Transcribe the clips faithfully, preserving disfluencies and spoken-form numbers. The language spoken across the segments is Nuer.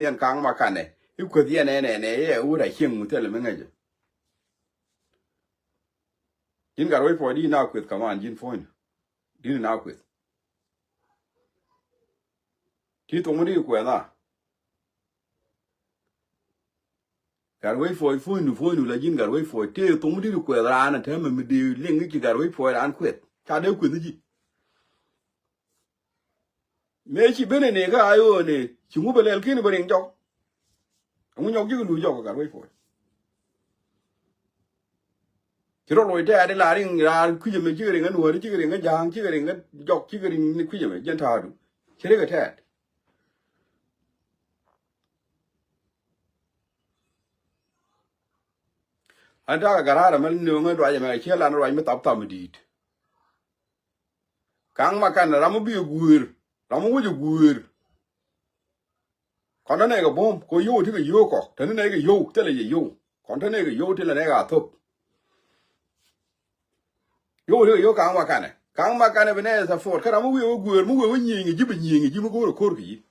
yɛn ka̱ŋ ma kanɛ i̱ kueth yɛn ɛnɛnɛ i̱ ɛ wut a cieŋ mu thilɛ mi ŋäcɛ. Ji̱n gat wec puɔ̱c di̱t na kueth kaman ji̱n puɔ̱nydu di̱t na kueth. Ti thok mi di̱t kuɛth a. Gat wec puɔ̱c puɔ̱nydu puɔ̱nydu la ji̱n gat wec puɔ̱c tëë thok mi di̱t kuɛth raan a tɛmɛ mi dee liŋ i̱ ci gat wec puɔ̱c raan kueth ca dee kueth i̱ ji̱. Mëë ci ben ɛ nëë kä a ɣöö nëë ci ŋu bɛ lɛl ki̱n bɛ riŋ jɔk. Ɛŋu nyɔk ji̱ kɛ luc jɔk kɛ gat wec puɔ̱c. Ci rɔ loc tɛɛt i̱ la riŋ raar kui̱c ɛmɛ cikɛ riŋ ɛ nuɔ̱ɔ̱ri cikɛ riŋ ɛ ja̱a̱ŋ cikɛ riŋ ɛ jɔk cikɛ riŋ ni kui̱c ɛmɛ jɛn ta̱a̱du. Ci rikɛ tɛɛt. An takɛ gat raar ɛmɛ nööŋä duac ɛmɛ ciɛ lan ruac mi thap thap mi di̱i̱t. Ka̱ŋ ma kanɛ ram mi bi ɛ guëër ram mi wec ɛ guëër. Kɔn te nɛy kɛ buɔ̱m kɛ yio̱w ti kɛ yio̱w kɔ te ni nɛy kɛ yio̱w thilɛ yɛ yio̱w kɔn te nɛy kɛ yio̱w ti lɛ nɛy kɛ a thop. Yio̱w ti kɛ yio̱w ka̱ŋ ma kanɛ ka̱ŋ ma kanɛ bi nɛy ɛ support kä ram mi wiɛ wä guëër mi wiɛ wä nyiëëny kɛ ji̱ bi nyiëëny kɛ ji̱ mi go̱o̱r ɛ ko̱r kɛ yi̱.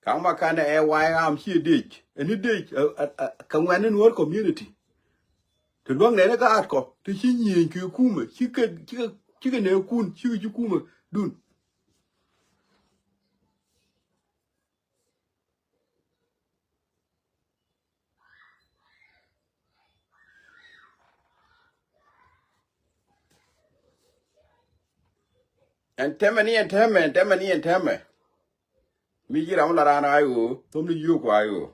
Ka̱ŋ ma kanɛ ɛ wa̱i̱ ram ciɛ dec ɛni dec ɛ, ɛ, ɛ, kɛ ŋuɛ̈tni Nuäär community. Ti luäŋ nɛni gaat kɔ ti ci nyiëëny kɛ kumɛ cikɛ cikɛ cikɛ nɛɛkun cikɛ ci kumɛ dun. Ɛn tɛmɛ ni ɛn tɛmɛ ɛn tɛmɛ ni ɛn tɛmɛ. Mi ji̱ ram la raan a ɣöö thom ni yio̱o̱k a ɣöö.